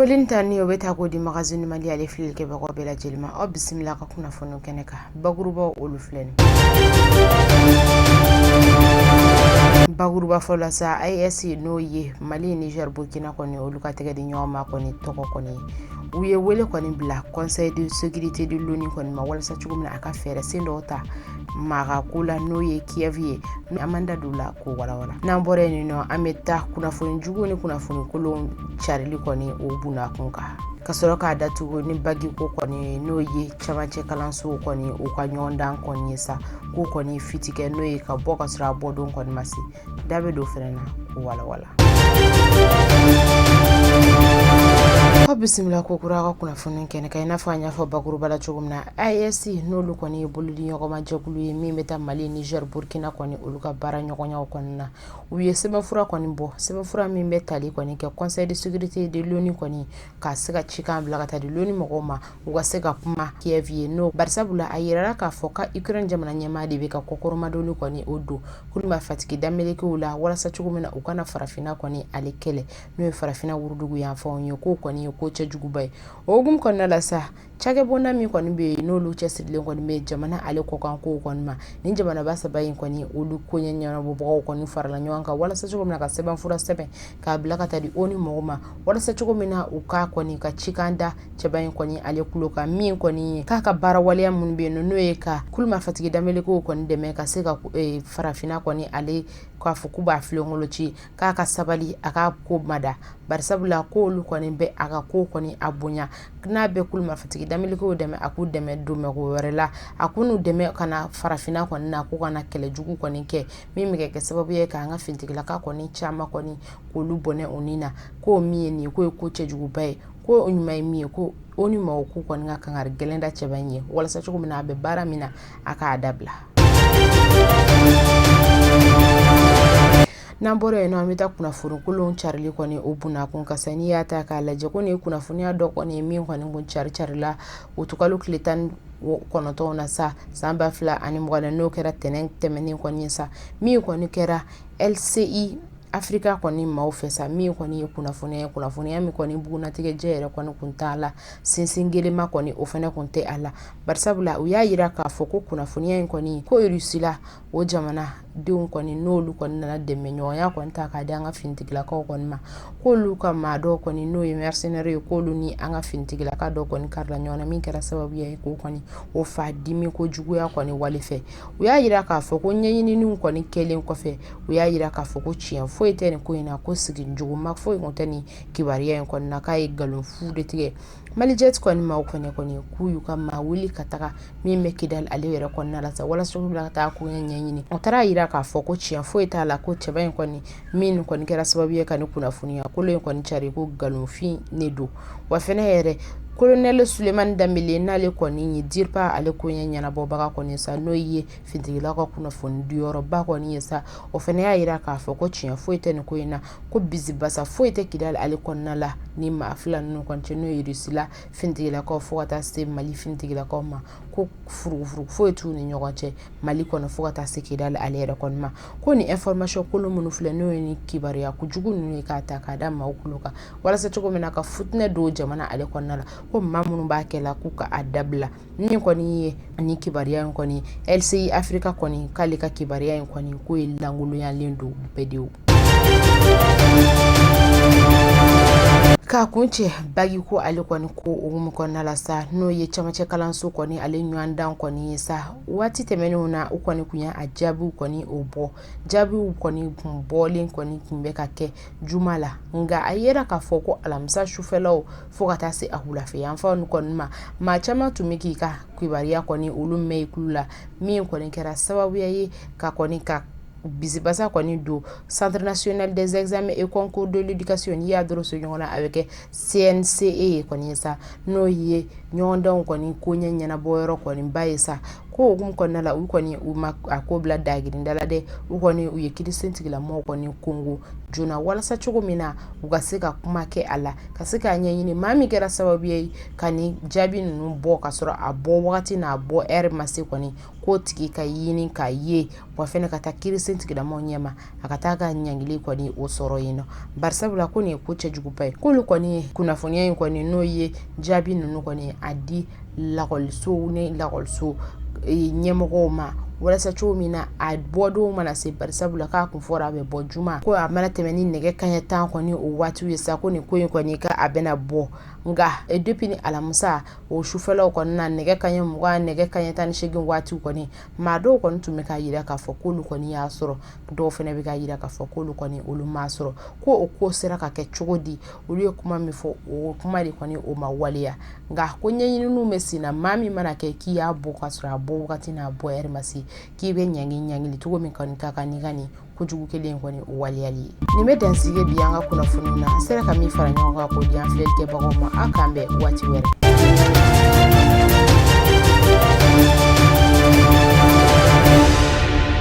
Foli ni tanuni o bɛ taa k'o di Magazine Mali ale filɛlikɛbagaw bɛɛ lajɛlen ma. Aw bisimila ka kunnafoni kɛnɛ kan. Bakurubaw olu filɛ nin. Bakuruba fɔlɔ la sa, AES, n'o ye Mali, Niger, Burkina kɔni, olu ka tɛgɛ di ɲɔgɔn ma kɔni tɔgɔ kɔni, u ye wele kɔni bila Conseil de sécurité de l'ONU kɔni ma, walasa cogo min na a ka fɛɛrɛ sen dɔw ta maga ko la, n'o ye Kiev ye. An b'an da don la k'o walawala. N'an bɔra yen nɔ, an bɛ taa kunnafoni jugu ni kunnafoni kolon carili kɔni o bunakun kan, ka sɔrɔ k'a datugu ni bac ko kɔni, n'o ye camancɛ kalansow kɔni u ka ɲɔgɔndan kɔni ye sa, k'o kɔni fuite kɛ, n'o ye ka bɔ ka sɔrɔ a bɔdon kɔni ma se. Da bɛ don fɛnɛ na k'o walawala. Aw bisimila ko kura ka kunnafoni kɛnɛ kan. I n'a fɔ an y'a fɔ bakuruba la cogo min na, AES, n'olu kɔni ye bolodi ɲɔgɔnma jɛkulu ye min bɛ taa Mali, Niger, Burkina kɔni, olu ka baara ɲɔgɔnyaw kɔni na, u ye sɛbɛnfura kɔni bɔ, sɛbɛnfura min bɛ tali kɔni kɛ Conseil de sécurité de l'ONU kɔni ka se ka cikan bila ka taa di l'ONU mɔgɔw ma, u ka se ka kuma Kiev ye. N'o barisabula a yirala k'a fɔ ka Ukraine jamana ɲɛmaa de bɛ ka kɔkɔrɔmadonni kɔni o don kulu marifatigi damelekew la, walasa cogo min na u kana farafinna kɔni ale kɛlɛ, n'o ye farafinna worodugu yanfanw ye, k'o kɔni ye ko cɛjuguba ye. O hukumu kɔnɔna la sa, cakɛbonda min kɔni bɛ yen, n'olu cɛsirilen kɔni bɛ jamana ale kɔkan kow kɔni ma, ni jamanaba saba in kɔni olu koɲɛ ɲɛnabɔbagaw kɔni farala ɲɔgɔn kan walasa cogo min na ka sɛbɛnfura sɛbɛn k'a bila ka taa di ONU mɔgɔw ma, walasa cogo min na u ka kɔni ka cikan da cɛba in kɔni ale tulo kan, min kɔni ye k'a ka baara waleya minnu bɛ yen, n'o ye ka kulu marifatigi damelekew kɔni dɛmɛ ka se ka farafinna kɔni ale k'a fɔ k'u b'a filenkolo ci, k'a ka sabali, a ka ko mada, barisabula ko olu kɔni bɛ a ka ko kɔni a bonya. N'a bɛ kulu marifatigi damelekew dɛmɛ, a k'u dɛmɛ domɛko wɛrɛ la, a k'u n'u dɛmɛ ka na farafinna kɔni na, k'u kana kɛlɛ jugu kɔni kɛ min bɛ kɛ sababu ye k'an ka finitigilaka kɔni caman kɔni k'olu bɔnɛ u ni na. K'o min ye nin ye, k'o ye ko cɛjuguba ye. Ko ɲuman ye min ye, ko ONU mɔgɔw k'u kɔni ka kangari gɛlɛn da cɛba in ye, walasa cogo min na a bɛ baara min na, a k'a dabila. N'an bɔra yen nɔ, an bɛ taa kunnafoni kolon carili kɔni o bunakun kan sa. N'i y'a ta k'a lajɛ, ko nin ye kunnafoniya dɔ kɔni ye min kɔni kun cari carila utukalo tile 19 na sa, san 2020, n'o kɛra tɛnɛn tɛmɛnen kɔni ye sa, min kɔni kɛra LCI Africa kɔni maaw fɛ sa, min kɔni ye kunnafoniya ye, kunnafoniya min kɔni bugunnatigɛ jɛ yɛrɛ kɔni kun t'a la, sinsin gelema kɔni o fana kun tɛ a la, barisabula u y'a yira k'a fɔ ko kunnafoniya in kɔni, ko Russie la o jamana denw kɔni, n'olu kɔni nana dɛmɛɲɔgɔnya kɔni ta k'a di an ka finitigilakaw kɔni ma, k'olu ka maa dɔw kɔni, n'o ye mercenaires ye, k'olu ni an ka finitigilaka dɔw kɔni karila ɲɔgɔn na, min kɛra sababu ye k'o kɔni o fa dimi ko juguya kɔni wale fɛ. U y'a yira k'a fɔ ko ɲɛɲininiw kɔni kɛlen kɔfɛ, u y'a yira k'a fɔ ko tiɲɛ foyi tɛ nin ko in na, ko sigi juguma foyi kun tɛ nin kibaruya in kɔni na, k'a ye nkalon fu de tigɛ. Malijet kɔni maaw kɔni kɔni k'u y'u ka maa wuli ka taga min bɛ Kidali ale yɛrɛ kɔnɔna la sa, walasa u ka taa ko ɲɛɲini. O taara yira k'a fɔ ko tiɲɛ foyi t'a la, ko cɛba in kɔni min kɔni kɛra sababu ye ka nin kunnafoniya kolon in kɔni cari, ko nkalonfin ne don. Wa fɛnɛ yɛrɛ, Colonel Sulemani Danbele, n'ale kɔni ye DIRPA ale koɲɛ ɲɛnabɔbaga kɔni sa, n'o ye finitigilakaw ka kunnafoni diyɔrɔba kɔni ye sa, o fana y'a yira k'a fɔ ko tiɲɛ foyi tɛ nin ko in na, ko bisibasa foyi tɛ Kidali ale kɔnɔna la ni maa fila ninnu kɔni cɛ, n'o ye Russie la finitigilakaw fo ka taa se Mali finitigilakaw ma, ko furugufurugu foyi t'u ni ɲɔgɔn cɛ Mali kɔnɔ fo ka taa se Kidali ale yɛrɛ kɔni ma. Ko nin information kolon minnu filɛ, n'o ye ni kibaruya kojugu ninnu ye k'a ta k'a da maaw tulo kan, walasa cogo min na ka futinɛ don jamana ale kɔnɔna la, ko maa minnu b'a kɛ la, k'u ka a dabila. Min kɔni ye ni kibaruya in kɔni, LCI Africa kɔni k'ale ka kibaruya in kɔni k'o ye lankolonyalen don bɛɛ de. K'a kuncɛ bac ko ale kɔni ko hukumu kɔnɔna la sa, n'o ye camancɛ kalanso kɔni ale ɲɔgɔndan kɔni ye sa, waati tɛmɛnenw na, u kɔni kun y'a jaabiw kɔni o bɔ, jaabiw kɔni kun bɔlen kɔni tun bɛ ka kɛ juma la, nka a yera k'a fɔ ko alamisa sufɛlaw fo ka taa se a wulafɛ yanfanw kɔni ma, maa caman tun bɛ k'i ka kibaruya kɔni olu mɛn i tulo la, min kɔni kɛra sababuya ye ka kɔni ka bisibasa kɔni don Centre national des examens et concours de l'éducation. N'i y'a doroso ɲɔgɔn na, a bɛ kɛ CNCE ye kɔni ye sa, n'o ye ɲɔgɔndanw kɔni koɲɛ ɲɛnabɔ yɔrɔ kɔni ba ye sa. Ko hukumu kɔnɔna la, u kɔni u ma a ko bila dagirinda la dɛ, u kɔni u ye kiirisen tigilamɔgɔw kɔni kongo joona walasa cogo min na u ka se ka kuma kɛ a la, ka se k'a ɲɛɲini maa min kɛra sababu ye ka nin jaabi ninnu bɔ ka sɔrɔ a bɔ wagati n'a bɔ ɛri ma se kɔni, k'o tigi ka ɲini k'a ye, wa fɛnɛ ka taa kiirisen tigilamɔgɔw ɲɛma, a ka taa ka ɲangili kɔni o sɔrɔ yen nɔ. Barisabula ko nin ye ko cɛjuguba ye. K'olu kɔni ye kunnafoniya in kɔni, n'o ye jaabi ninnu kɔni, a di lakɔlisow ni lakɔliso ɲɛmɔgɔw ma walasa cogo min na a bɔdon mana se. Barisabula k'a kun fɔra a bɛ bɔ juma, ko a mana tɛmɛ ni nɛgɛ kanɲɛ 10 kɔni o waatiw ye sa, ko nin ko in kɔni ka a bɛna bɔ. Nka depuis ni alamisa o sufɛlaw kɔni na, nɛgɛ kanɲɛ 20, nɛgɛ kanɲɛ 18 waatiw kɔni, maa dɔw kɔni tun bɛ k'a jira k'a fɔ k'olu kɔni y'a sɔrɔ, dɔw fana bɛ k'a jira k'a fɔ k'olu kɔni olu m'a sɔrɔ. Ko o ko sera ka kɛ cogo di? Olu ye kuma min fɔ, o kuma de kɔni o ma waleya. Nka ko ɲɛɲininiw bɛ sen na, maa min mana kɛ k'i y'a bɔ ka sɔrɔ a bɔ wagati n'a bɔ ɛri ma se, k'i bɛ ɲangi, ɲangili cogo min kɔni ka kan n'i ka nin kojugu kelen kɔni o waleyali ye. Nin bɛ dansigi bi an ka kunnafoniw na. An sera ka min fara ɲɔgɔn kan k'o di an filɛlikɛbagaw ma. Aw k'an bɛn waati wɛrɛ.